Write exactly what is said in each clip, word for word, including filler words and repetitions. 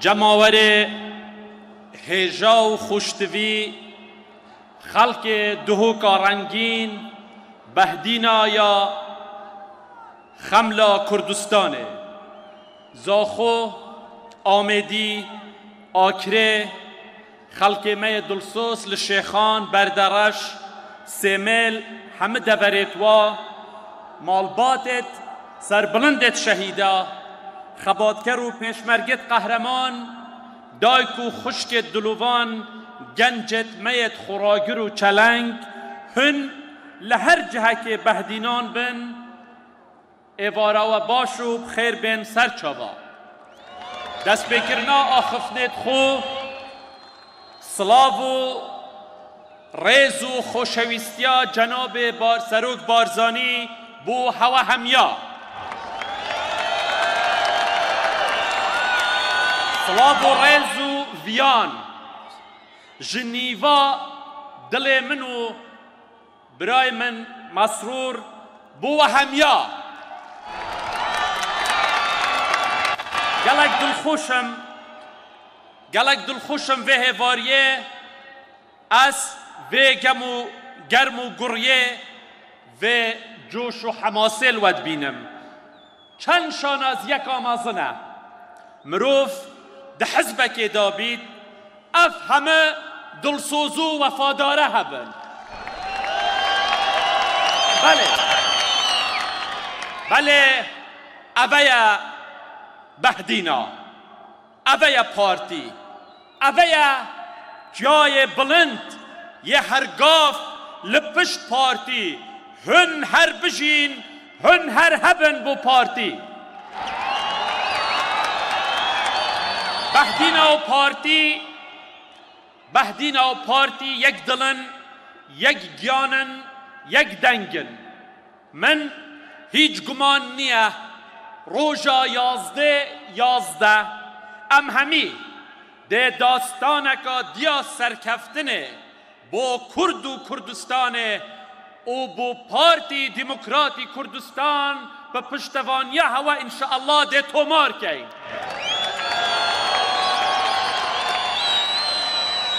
Cemawerê hêja û xweştivî, xelkê Duhûka rengîn, Behdîna ya Xemla Kurdistanê, Zaxo, Amêdî, Akrê, xelkê me yê dilsoz li Şêxan, Berdereş, Sêmêl, hemî deverêt wa, malbatêt serbilindêt şehîda, xebatker û pêşmergêt qehreman, dayk û xwişkêt dilovan, gencêt me yêt xweragir û çeleng, hûn li her cihekê Behdînan bin, êvara we baş û bi xêr bên ser çava. Destpêkirina axiftinêt xwe, silav û rêz û xoşewîstiya cenabê Bar-, Serok Barzanî bo hewe hemiya. Silav û rêz û viyan ji nîva dilê min û birayê min Mesrûr bo we hemiya. Gelek dilxweş im, gelek dilxweş im vê hêvariyê ez vê gem û germ û guriyê, vê coş û hemasê li we dibînim. Çend şanaziyeka mezin e. Mirov di hizbekê de bît, ev heme dilsoz û wefadare hebin. Belê. Belê, eve ye Behdîna. Eve ye partî. Eve ye çiyayê bilind yê her gav li pişt partî. Hûn her bijîn, hûn her hebin bo partî. Behdîna û partî, Behdîna û partî yek dil in, yek giyan in, yek deng in. Min hîç guman niye, roja yazdê yazdeh em hemî dê dastaneka diya serkeftinê bo Kurd û Kurdistanê û bo Partî Demokratî Kurdistan bi piştevaniya hewe înşeallah dê tomar keyn.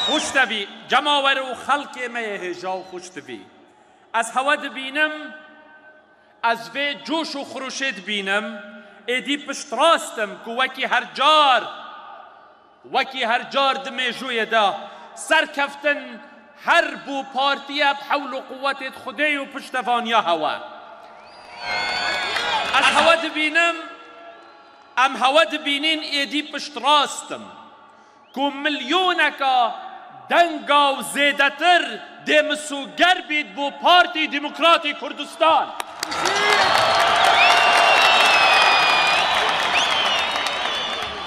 Xweştevî, cemawer û xelkê me yê hêja û xweştevî. Ez hewe dibînim, ez vê coş û xirûşê dibînim, êdî piştrast im ku wekî her car, wekî her car di mêjûyê de serkeftin her bo partî ye bi hewl û quwetê Xwedê û piştevaniya hewe. Ez hewe dibînim, em hewe dibînîn, êdî piştrast im ku milyoneka denga û zêdetir dê misûger bît bo Partî Demokratî Kurdistan.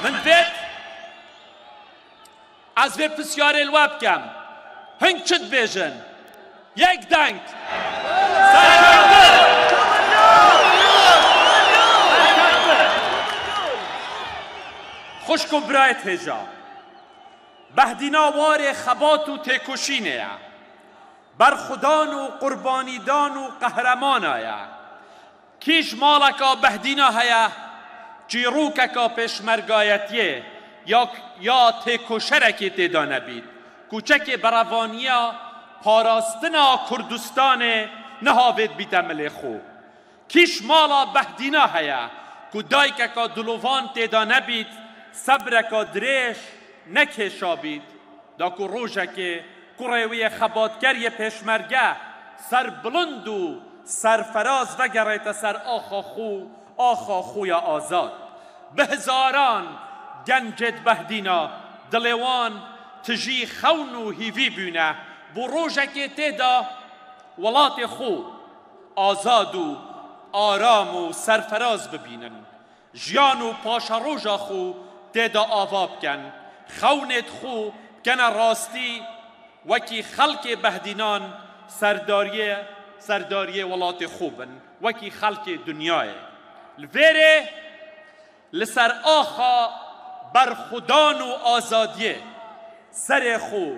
Min vêt, ez vê pisyarê li we bikem. Hûn çi dibêjin? Yek deng. Xwişk û birayê hêja. Behdîna warê xebat û têkoşînê ye. Berxwedan û qurbanîdan û qehremana ye. Kî ji maleka Behdîna heye, çîrokeka pêşmergayetiyê ya, ya têkoşerekê tê de nebît, koçekê berevaniya parastina Kurdistanê niha vê dibîte milê xwe. Kî ji mala Behdîna heye ku daykeka dilovan tê de nebît, sebreka dirêj nekêşabît, da ku rojekê kurê wî yê xebatker yê pêşmerge serbilind û serferaz vegerête ser axa xwe, axa xwe ya azad. Bi hezaran gencêt Behdîna, dilê wan tijî xewn û hîvî bûne, bo rojekê tê de welatê xwe azad û aram û serferaz bibînin. Jiyan û paşeroja xwe tê de ava bikin. Xewnêt xwe bikene rastî, wekî xelkê Behdînan serdariyê, serdariyê welatê xwe bin, wekî xelkê dinyayê. Li vêrê li ser axa berxwedan û azadiyê serê xwe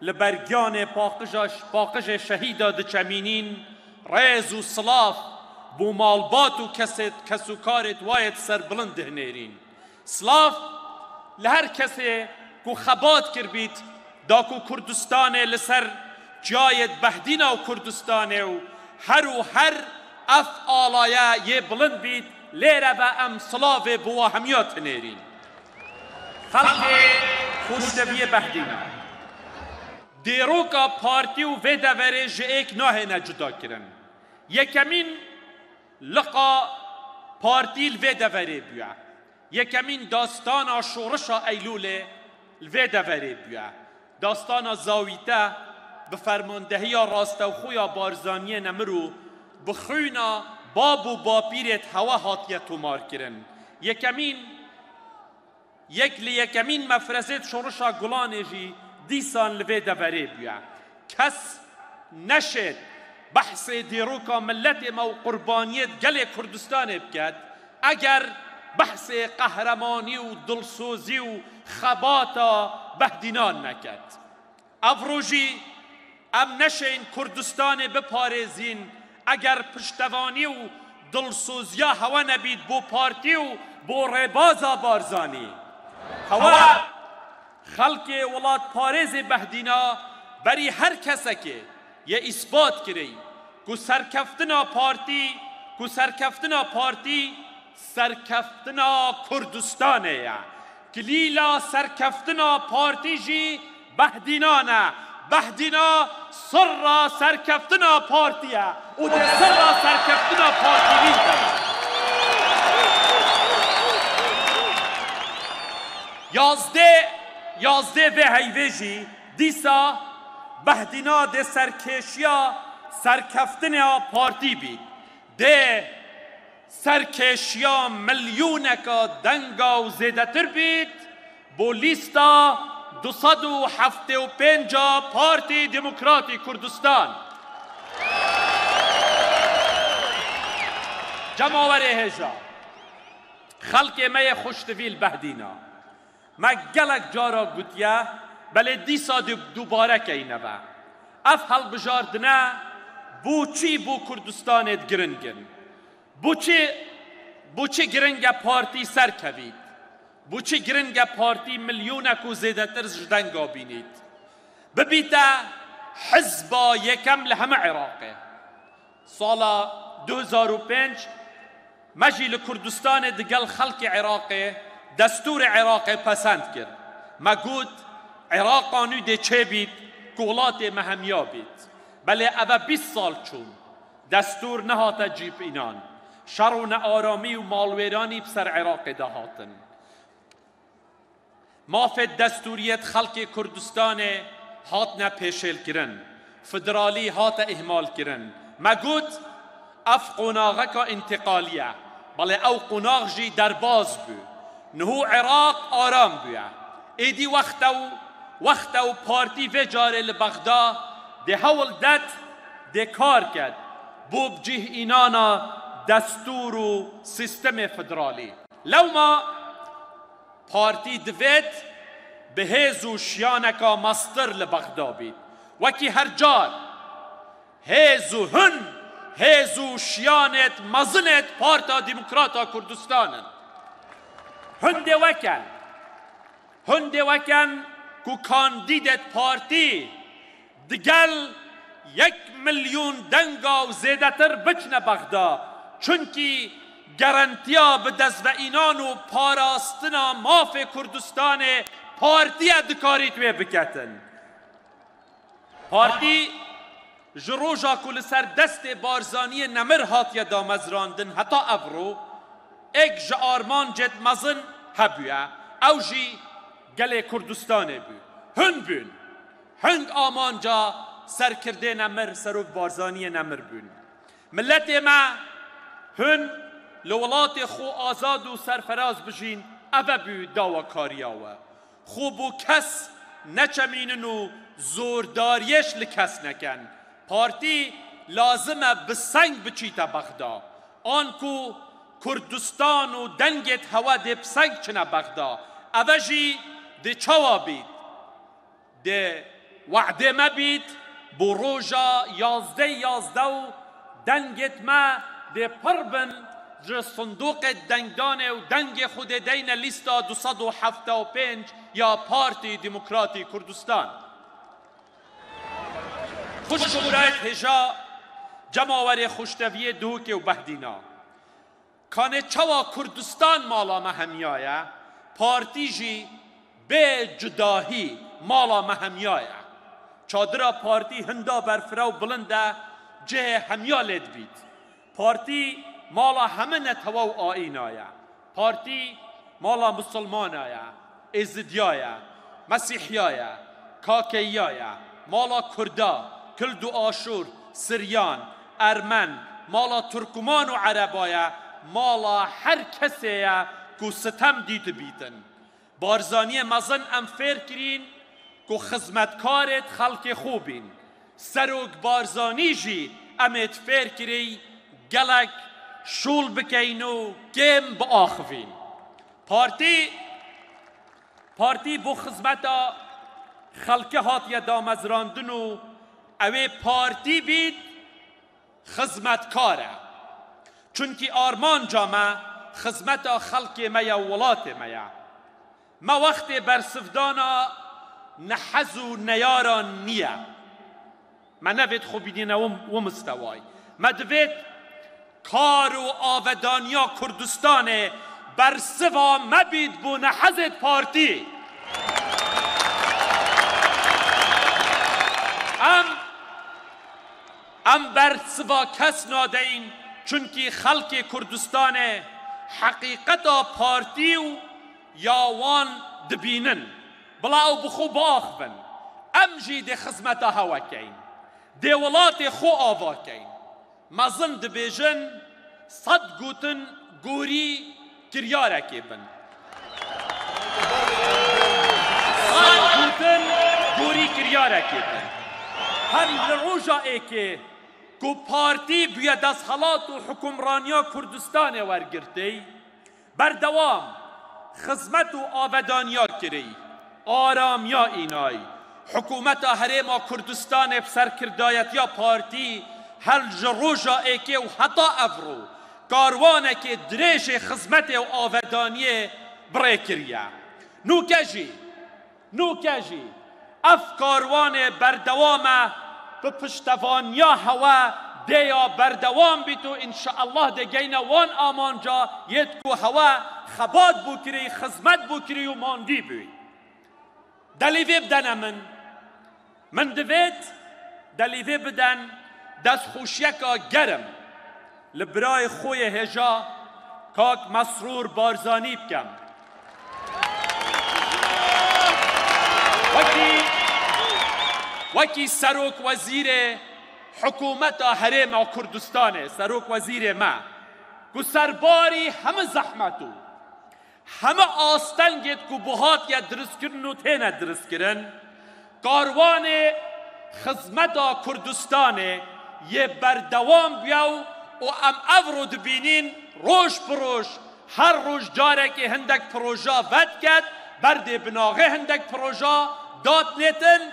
li ber giyanê paqija, paqijê şehîda diçemînîn, rêz û silav bo malbat û kesêt, kesûkarêt wayêt serbilind dihinêrîn. Silav Li her kesê ku xebat kiribît da ku Kurdistanê li ser çiyayê Behdîna û Kurdistanê û her û her ev alaye yê bilind bît, lêre ve em silavê bi wa hemiya tinêrîn. Xelkê xweşteviyê Behdîna. Dîroka partî û vê deverê ji êk nahêne cuda kirin. Yekemîn liqa partî li vê deverê bûye. Yekemîn dastana şorişa Eylûlê li vê deverê bûye. Dastana Zawîte bi fermandehiya rastewxo ya Barzaniyê Nemir û bi xwîna bab û bapîrêt hewe hatiye tomarkirin. Yekemîn Yek li yekemîn mefrezêt şorişa Gulanê jî dîsan li vê deverê bûye. Kes neşêt behsê dîroka miletê me û qurbaniyêt gelê Kurdistanê biket, eger behsê qehremanî û dilsozî û xebata Behdînan neket. Ev rojî em neşeyn Kurdistanê biparêzîn, eger piştevanî û dilsoziya hewe nebît bo partî û bo rêbaza Barzanî. Hewe xelkê welatparêzê Behdîna berî her kesekê yê îspat kirî ku serkeftina partî, ku serkeftina partî serkeftina Kurdistanê ye. Kilîla serkeftina partî jî Behdînan e. Behdîna sirra serkeftina partî ye û dê sirra serkeftina partî bîn. Yazdê, yazdê vê heyvê jî dîsa Behdîna dê serkêşiya serkeftinê a partî bît. Dê serkêşiya milyoneka denga û zêdetir bît bo lîsta du sed û heftê û pênc a Partî Demokratî Kurdistan. Cemawerê hêja, xelkê me yê xweştivî li Behdîna. Me gelek cara gotiye, belê dîsa dê dubare keyne ve. Ev helbijardine bo çi bo Kurdistanê giring in? Bo çi, bo çi giring e partî serkevît? Bo çi giring e partî milyonek û zêdetir ji denga bînît? Bibîte hizba yekem li heme Iraqê. Sala du hezar û pênc me jî li Kurdistanê digel xelkê Iraqê destûrê Iraqê pesend kir. Me got, Iraqa nû dê çêbît ku welatê me hemiya bît. Belê ev e bîst sal çûn. Destûr nehate cîbînan. Şer û nearamî û malwêranî bi ser Iraqê de hatin. Mafê destûriyêt xelkê Kurdistanê hatine pêşêlkirin. Federalî hate îhmalkirin. Me got, ev qonaxeka întiqalî ye. Belê ew qonax jî derbaz bû. Niho Iraq aram bûye. Êdî wexte û, wexte û partî vê carê li Bexda dê hewl det, dê kar ket bo bi cih înana destûr û sîstemê federalî. Lewma partî divêt bi hêz û şiyaneka mestir li Bexda bît. Wekî her car, hêz û hin, hêz û şiyanêt mezinêt Parta Demokrata Kurdistan in. Hûn dê weken, hûn dê weken ku kandîdêt partî digel yek milyon denga û zêdetir biçine Bexda. Çunkî garantiya bi destveînan û parastina mafê Kurdistanê partiye dikarît wê biketin. Partî ji roja ku li ser destê Barzaniyê Nemir hatiye damezrandin heta evro, êk ji armancêt mezin hebûye, ew jî gelê Kurdistanê bû. Hûn bûn. Hing amanca serkirdê Nemir, serok Barzaniyê Nemir bûn. Miletê me hûn li welatê xwe azad û serferaz bijîn, ev e bû dawakariya we. Xwe bo kes neçemînin û zordariyêş li kes neken. Partî lazim e bi seng biçîte Bexda. Anku Kurdistan û dengêt hewe dê bi seng çine Bexda. Eve jî dê çawa bît? Dê we'dê me bît, bo roja yazdeh yazdeh û dengêt me dê pir bin, Ji sindoqê dengdanê û dengê xwe dê deyne lîsta du sed û hevdeh û pênc ya Partî Demokratî Kurdistan. Xwişk û birayê hêja, cemawerê xweşteviyê Duhokê û Behdîna. Kanê çawa Kurdistan mala me hemiya ye, partî jî bê cudahî mala me hemiya ye. Çadira partî hinda berfireh û bilind e, cihê hemiya lê dibît. Partî mala heme netewe û aîna ye. Partî mala misilmana ye, êzidiya ye, mesîhiya ye, kakeyiya ye, mala kurda, kild û aşûr, siryan, ermen, mala turkuman û ereba ye, mala her kesê ye ku sitem dîtibîtin. Barzaniyê mezin em fêr kirîn ku xizmetkarêt xelkê xwe bîn. Serok Barzanî jî em êt fêr kirî gelek şûl bikeyn û kêm biaxivîn. Partî, partî bo xizmeta xelkê hatiye damezrandin û ew ê partî bît, xizmetkar e. Çunkî armanca me xizmeta xelkê me ya, welatê me ya. Me wextê bersivdana nehez û neyaran niye. Me nevêt xwe bidîne wi, wi mistewayî. Me divêt kar û avedaniya Kurdistanê bersiva me bît bo nehezêt partî. Em Em bersiva kes nadeyin, çunkî xelkê Kurdistanê heqîqeta partî û ya wan dibînin. Bila ew bi xwe biaxivin. Em jî dê xizmeta hewe keyin. Dê welatê xwe ava keyin. Mezin dibêjin, sed gotin gorî kiryarekê bin. Sed gotin gorî kiryarekê bin. Her li roja êkê ku partî bûye desthilat û hukimraniya Kurdistanê wergirtî, berdewam xizmet û avedaniya kirî, aramiya înayî. Hikûmeta Herêma Kurdistanê bi serkirdayetiya partî her ji roja êkê û heta evro karwanekê dirêjê xizmetê û avedaniyê bi rê kiriye. Nûke jî, nûke jî ev karwanê berdewam e, bi piştevaniya hewe dê ya berdewam bît û înşeallah dê geyne wan amanca yêt ku hewe xebat bû kirî, xizmet bû kirî û mandî bûyî. Delîvê bidene min. Min divêt delîvê biden destxweşiyeka germ li birayê xwe yê hêja kak Mesrûr Barzanî bikem. Wekî, wekî Serok Wezîrê Hikûmeta Herêma Kurdistanê, Serok Wezîrê me, ku serbarî heme zehmet û heme astengêt ku bi hatiye diristkirin û têne diristkirin, karwanê xizmeta Kurdistanê yê berdewam bûye û, û em evro dibînîn roj bi roj, her roj carekê hindek proja vediket, berdê binaxê hindek proja datnêtin,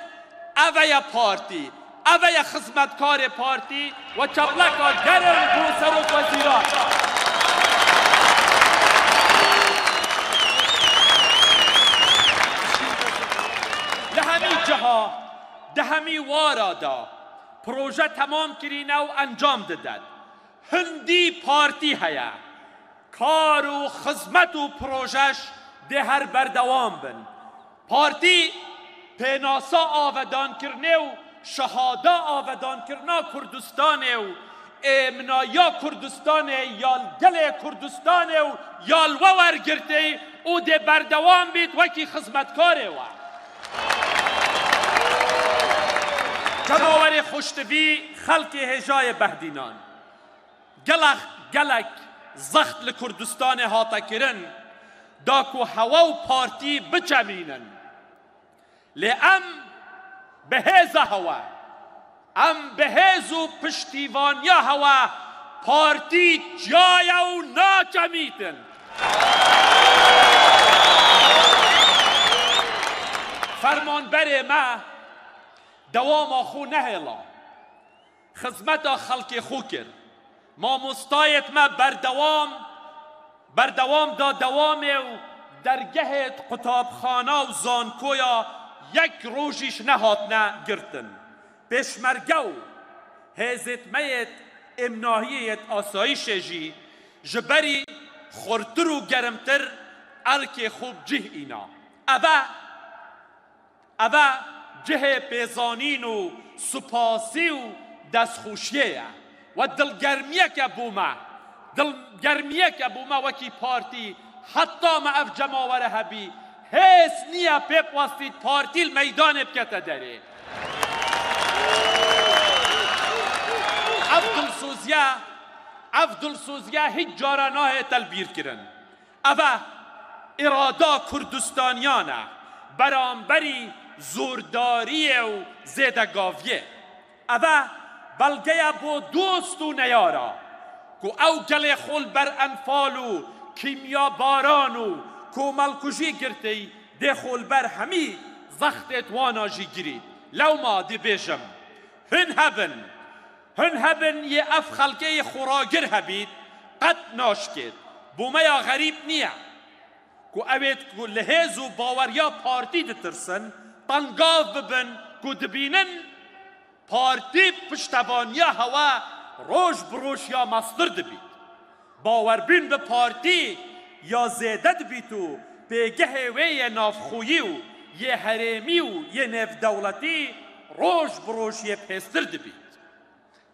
Eve ye partî. Eve ye xizmetkarê partî. We çepleka germ bo serokwezîran. Li hemî ciha, di hemî wara de proje temam kirîne û encam didet. Hindî partî heye. Kar û xizmet û projeş dê her berdewam bin. Partî pênasa avedankirinê û şehada avadankirina Kurdistanê û êminayiya Kurdistanê ya li gelê Kurdistanê û ya li we wergirtî û dê berdewam bît wekî xizmetkarê we. Cemawerê xweştivî, xelkê hêjayê Behdînan. Gelek, gelek zext li Kurdistanê hate kirin, da ku hewe û partî biçemînin. Lê em bi hêza hewe, em bi hêz û piştîvaniya hewe partî çiyaye û naçemîtin. Fermanberê me dewama xwe nehêla. Xizmeta xelkê xwe kir. Mamostayêt me berdewam, berdewam da dewamê û dergehêt qutabxana û zankoya yek rojîş nehatine girtin. Pêşmerge û hêzêt me yêt êmnahiyê yêt asayîşê jî ji berî xurtir û gerimtir elkê xwe bi cih îna. Eve Eve cihê pêzanîn û supasî û destxweşiyê ye. We dilgermiyeke bo me, dilgermiyeke bo me wekî partî, heta me ev cemawere hebî, hêz niye pê bi westî partî li meydanê bikete derê. Ev dilsoziye, ev dilsoziye hiç cara nahête li bîr kirin. Eve îrada Kurdistaniyan e beramberî zordariyê û zêdegaviyê. Eve belgeye bo dost û neyara ku ew gelê xwe li ber enfal û kîmyabaran û komelkujî girtî, dê xwe li ber hemî zextêt wana jî girî. Lewma dibêjim, hûn hebin, Hin hebin yê ev xelkê yê xweragir hebît, qet naşkêt. Bo me ya xerîb niye ku ewêt ku li hêz û baweriya partî ditirsin, tengav bibin ku dibînin partî piştevaniya hewe roj bi roj ya mestir dibît. Bawerbûn bi partî ya zêde dibît û pêgehê wê yê navxweyî û yê herêmî û yê nêvdewletî roj bi roj yê pêztir dibît.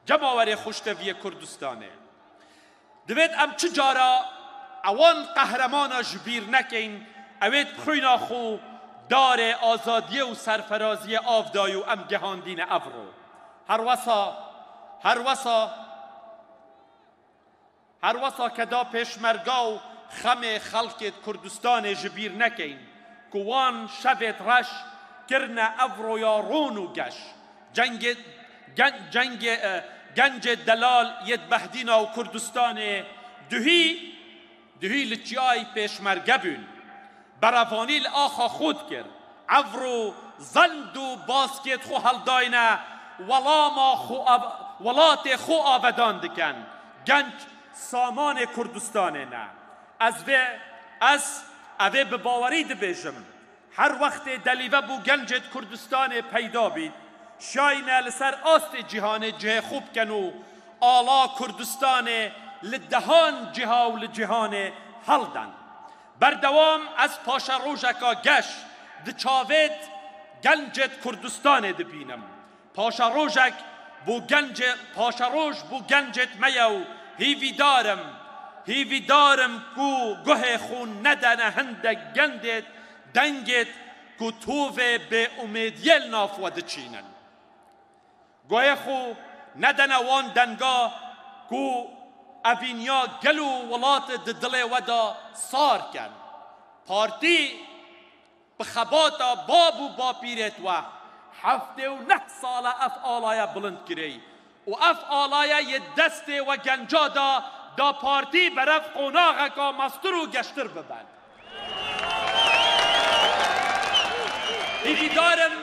Cemawerê xweşteviyê Kurdistanê. Divêt em çi cara ewan qehremana ji bîr nekeyn, ewêt bi xwîna xwe darê azadiyê û serferaziyê av dayî û em gehandîne evro. Her wesa, her wesa, her wesa keda pêşmerga û xemê xelkêt Kurdistanê ji bîr nekeyn ku wan şevêt reş kirine evroya ron û geş. Cengê, gen-, cengê, e, gencê delal yê di Behdîna û Kurdistanê duhî, duhî li çiyayî pêşmerge bûn. Berevanî li axa xwe dikir. Evro zend û baskêt xwe heldayne, welama xwe av-, welatê xwe avedan dikin. Genç samanê Kurdistanê ne. Ez vê, ez evê bi bawerî dibêjim. Her wextê delîve bo gencêt Kurdistanê peyda bît, şayîne li ser astê cîhanê cihê xwe bikin û ala Kurdistanê li dehan ciha û li cîhanê helden. Berdewam ez paşerojeka geş di çavêt gencêt Kurdistanê dibînim. Paşerojek bo gencê, paşeroj bo gencêt me ye û hîvîdar im, hîvîdar im ku guhê xwe nedene hindek gendêt, dengêt ku tovê bêumêdiyê li nav we diçînin. Guhê xwe nedene wan denga ku evîniya gel û welat di dilê we de sar ken. Partî bi xebata bab û bapîrêt we heftê û neh sal e ev alaya bilind kirê û ev alaya yê destê we genca da, da partî berev qonaxeka mestir û geştir biben. Hîvîdar im,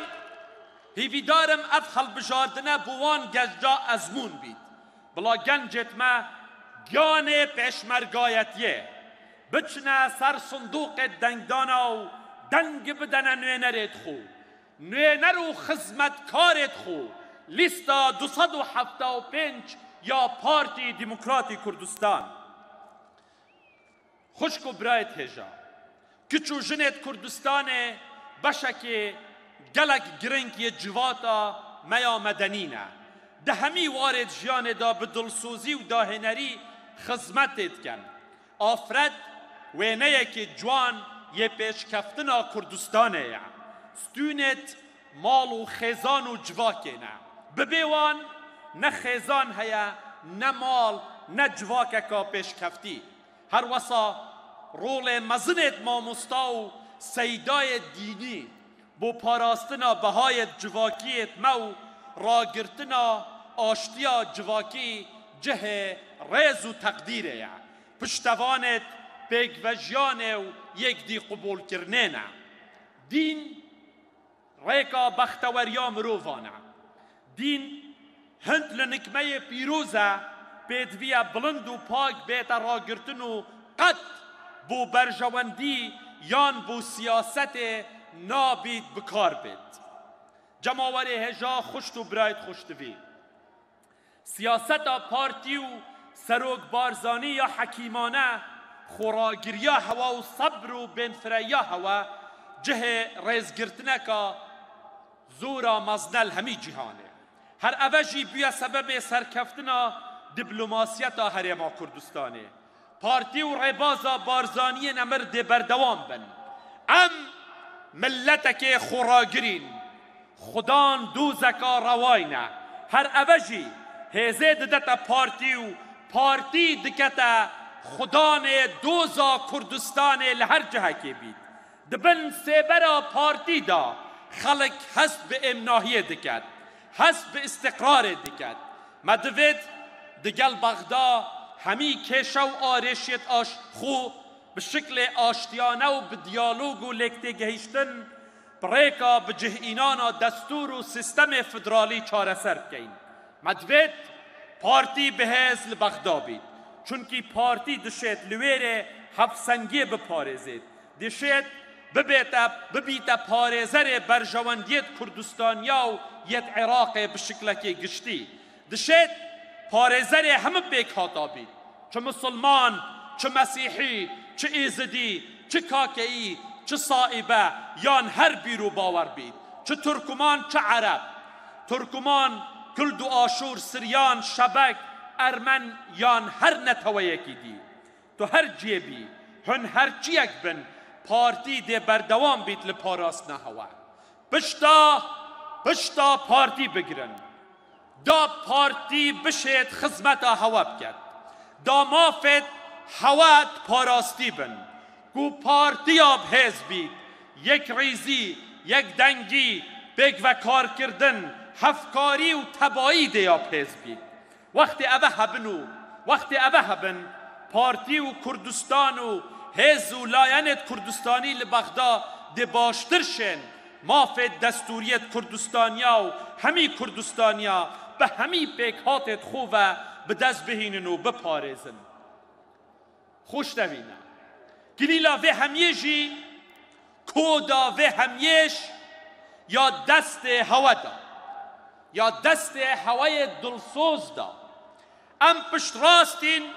hîvîdar im ev hilbijardine bo wan genca ezmûn bît. Bila gencêt me giyanê pêşmergayetiyê biçine ser sindoqê dengdana û deng bidene nûênerêt xwe, nûêner û xizmetkarêt xwe lîsta du sed û hefta û pênc ya Partî Demokratî Kurdistan. Xwişk û birayêt hêja, kiç û jinêt Kurdistanê beşekê gelek giring yê civata me ya medenî ne. Di hemî warêt jiyanê de bi dilsozî û dahênerî xizmetê dikin. Afret wêneyekê ciwan yê pêşkeftina Kurdistanê ye. Stûnêt mal û xêzan û civakê ne. Bi bê wan ne xêzan heye, ne mal, ne civakeka pêşkeftî. Her wesa rolê mezinêt mamosta û seydayê dînî bo parastina behayêt civakiyêt me û ragirtina aştiya civakî cihê rêz û teqdîrê ye. Piştevanêt pêkvejiyanê û yekdî qubûlkirinê ne. Dîn rêka bexteweriya mirovan e. Dîn hind li nikmeyê pîroz e, pêdiviya bilind û pak bête ragirtin û qet bo berjewendî yan bo siyasetê nabît bi kar bêt. Cemawerê hêja xwişk û birayêt xweştivî. Siyaseta partî û Serok Barzanî ya hekîmane, xweragiriya hewa û sebr û bênfireya hewa cihê rêzgirtineka zora mezne li hemî cîhanê. Her eve jî bûye sebebê serkeftina diplomasiyeta Herêma Kurdistanê. Partî û rêbaza Barzaniyê nemir dê berdewam bin. Em miletekê xweragirîn. Xudan dozeka rewayne. Her eve jî hêzê didete partî û partî dikete xudanê doza Kurdistanê li her cihekê bît. Di bin sêbera partî de xelk hest bi êmnahiyê diket, hest bi îstiqrarê diket. Me divêt digel Bexda hemî kêşe û arêşiyêt aş-, xwe bi şiklê aştiyane û bi diyalog û lêktêgehiştin bi rêka bicihînana destûr û sîstemê federalî çareser bikeyn. Me divêt partî bi hêz li Bexda bît. Çunkî partî dişêt li wêrê hevsengiyê biparêzêt. Dişêt bibête, bibîte parêzerê berjewendiyêt Kurdistaniya û yêt Iraqê bi şiklekê giştî. Dişêt parêzerê hemû pêkhata bît. Çi misilman, çi mesîhî, çi êzidî, çi kakeyî, çi saîbe yan her bîr û bawer bît, çi turkuman, çi ereb, turkuman, kurd û aşûr, siryan, şebek, ermen yan her neteweyekî dî. Tu her ciyê bî, hûn her çiyek bin, partî dê berdewam bît li parastina hewa. Pişta, pişta partî bigirin. Da partî bişêt xizmeta hewa biket. Da mafêt hewa parastî bin. Ku partiya bi hêz bît, yekrîzî, yekdengî, pêkvekarkirdin, hevkarî û tebayî dê ya bi hêz bît. Wextê eve hebin û wextê eve hebin, partî û Kurdistan û hêz û layenêt Kurdistanî li Bexda dê baştir şên, mafêt destûriyêt Kurdistaniya û hemî Kurdistaniya bi hemî pêkhatêt xwe ve bi dest bihînin û biparêzin. Xweş devîne. Kilîla vê hemiyê jî, koda vê hemiyêş ya destê hewe da, ya destê heweyê dilsoz da. Em piştrastîn,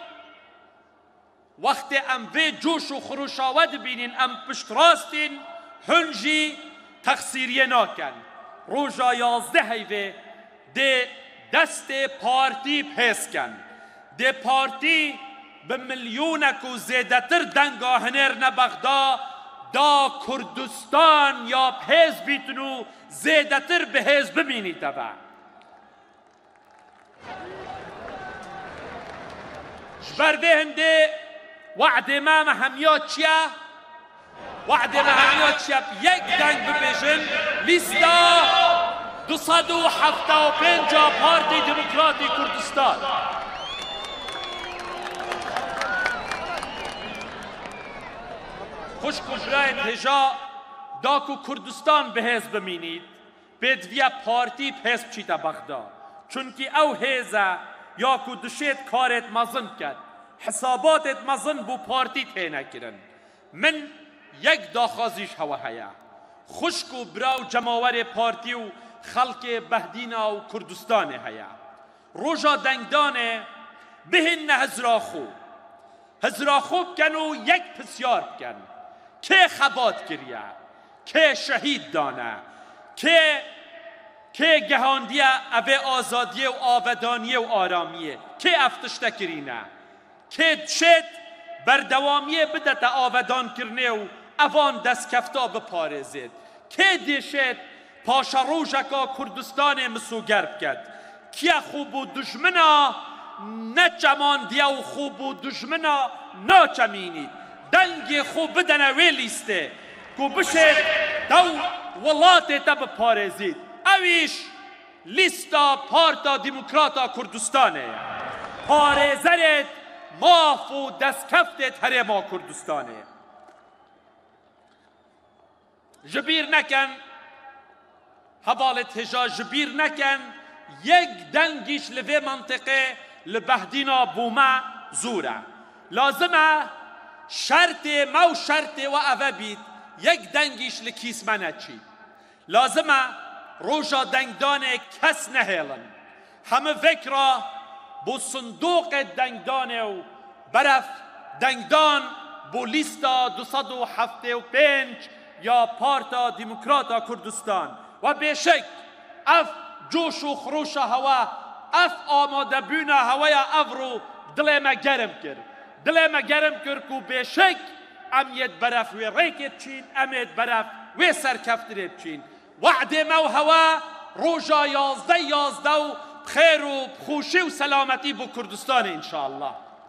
wextê em vê coş û xirûşa we dibînin, em piştrastîn, hûn jî texsîriyê nakin. Roja yazdehê vê dê destê partî bi hêz ken. Dê partî bi milyonek û zêdetir denga hinêrine Bexda, da Kurdistan ya bi hêz bîtin û zêdetir bi hêz bimînîte ve. Ji ber vê hindê we'dê me, me hemiya çi ye? We'dê me hemiya çi ye? Bi yek deng bibêjin, lîsta du sed û hefta û pênc a Partî Demokratî Kurdistan. Xwişk û birayên hêja, da ku Kurdistan bi hêz bimînît, pêdiviya partî bi hêz biçîte Bexda. Çunkî ew hêz e ya ku dişêt karêt mezin ket. Hesabatêt mezin bo partî têne kirin. Min yek daxwazî ji hewe heye. Xwişk û bira û cemawerê partî û xelkê Behdîna û Kurdistanê heye. Roja dengdanê bihînne hizra xwe. Hizra xwe bikin û yek pisyar bikin. Kê xebat kiriye? Kê şehîd dane? Kê, kê gehandiye evê azadiyê û avedaniyê û aramiyê? Kê ev tişte kirîne? Kê dişêt berdewamiyê bidete avedankirinê û evan destkefta biparêzêt? Kê dêşêt paşerojeka Kurdistanê misoger biket? Kiye xwe bo dijmina neçemandiye û xwe bo dijmina naçemînît? Dengê xwe bidene wê lîstê ku bişêt dew welatê te biparêzît. Ewîş lîsta Parta Demokrata Kurdistanê ye. Parêzerêt maf û destkeftêt Herêma Kurdistanê. Ji bîr neken, hevalêt hêja ji bîr neken, yek dengîş li vê mentiqê Li Behdîna bû me zûr e. Lazim e şertê me û şertê we eve bît, yek dengîş li kîs me neçî. Lazim e roja dengdanê kes nehêlin. Hemî vekra bo sindoqê dengdanê û beref dengdan bo lîsta du sed û heftê û pênc ya Parta Demokrata Kurdistan. We bêşek ev coş û xroşa hewa, ev amadebûna heweya evro dilê me germ kir. Dilê me germ kir ku bêşek em yê di beref wê rêkê biçîn, em ê di beref wê serkeftinê biçîn. We'dê me û hewa roja yazdeh yazdeh û bi xêr û bi xweşî û selametî bo Kurdistanê înşallah.